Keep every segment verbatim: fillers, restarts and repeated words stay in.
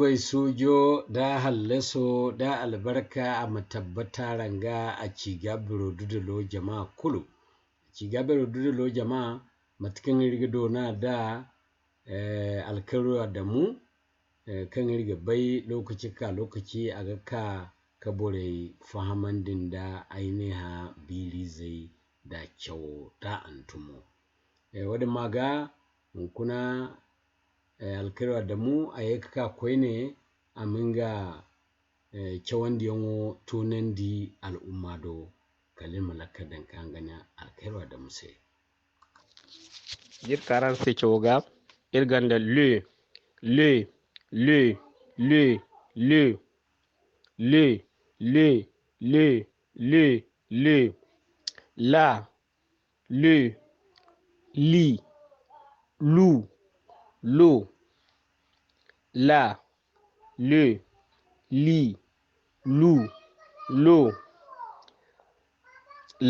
Irkoy suujo da hallaso da albarka a ma tabbata araŋ ga, a ci ga biro dudalo jama kulu. A ci ga biro dudalo jama, mate kaŋ iri ga doona da, eh, Alkaru Adamu, eh, kaŋ iri ga bay lokaci ka lokaci a ga ka, ka borey fahamandi nda ay ne hã biirizey da cawo da antumo. Eh, wo-din ma ga hunkuna, eh, Alkaru Adamu a ye ka ka koyne a ma nga, eh, cawandiyaŋo tunandi al'umma do, kala iri ma lakkal daŋ ka nga ne Alkaru Adamu se. D'iri ka araŋ se cawo ga, iri gonda le, le, le, le, le, le, le, le, le, le, la, le, li, lu, lo, la, le, li, lu, lo,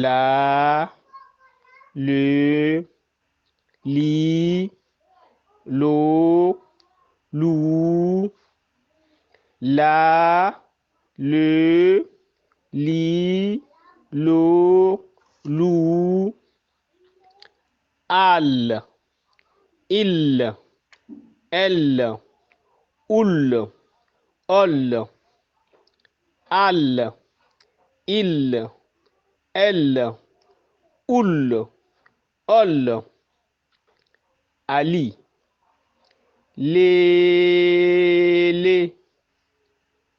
la, le, li, lo, lu, la, le, li, lo, lu, al, il, el, ul, ol, al, il, el, ul, ol, ali, lele,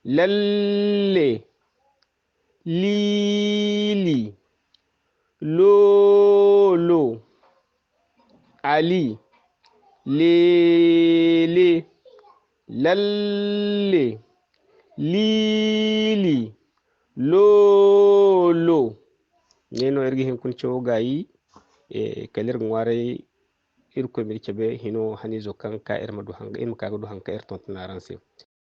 lalle, lili, lolo, ali, lele, lalle, lili, lolo. Ne no iri ga hin ka ni cawo gaayi, eh, kala iri ga ŋwaaray Irkoy ma iri cabe hino haniizo kaŋ ka iri ma du haŋ, iri ma ka ga du haŋ kaŋ iri tonton araŋ se.